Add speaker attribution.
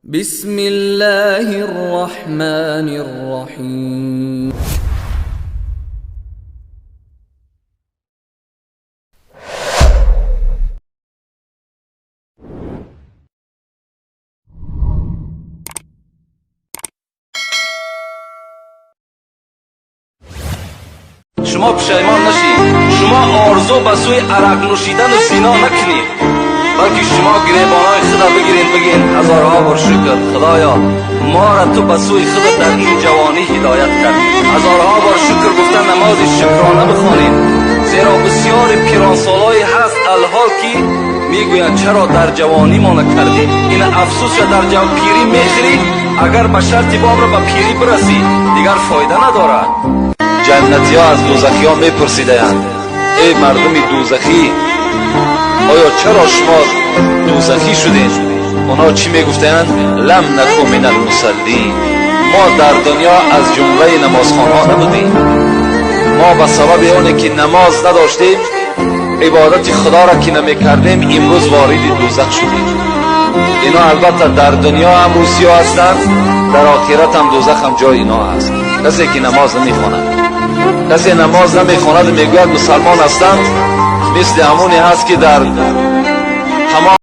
Speaker 1: بسم الله الرحمن الرحيم.
Speaker 2: Шумо пушаймон нашед, шумо орзу ба сӯи арақ нӯшидану зино накунед, балки шумо гиребонои худа бигиред, бигӯед: «Ҳазорҳо бор шукр, Худоё, моро ту ба сӯи худа дар ин ҷавонӣ ҳидоят кардӣ». Ҳазорҳо бор шукр гуфта, намози шукрона бихонед, зеро бисёри пиронсолое ҳаст алҳол, ки мегӯянд: «Чаро дар ҷавонӣ мо накардӣ?» Ин афсӯсша дар пирӣ мехӯрӣ. Агар ба шарти бобро ба пирӣ бирасӣ, дигар фоида надорад. Ҷаннатиҳо аз дӯзахиҳо мепурсидаанд: «Эй мардуми дӯзахӣ, оё чаро шумо дӯзахӣ шудед?» Онҳо чӣ мегуфтаанд? «لم نك من المصلين». Мо дар дунё аз ҷумлаи намозхонҳо набудем. Мо ба сабаби оне ки намоз надоштем, ибодати худоро ки намекардем, имрӯз вориди дӯзах шудем. Ино албатта дар дунё ҳам рӯсиё ҳастанд, дар охират ҳам дӯзах ҳам ҷои ино ҳаст. Касе ки намоз намехонад, касе намоз намехонад, мегӯяд мусалмон ҳастам, мисли ҳамоне ҳаст, ки дар тамом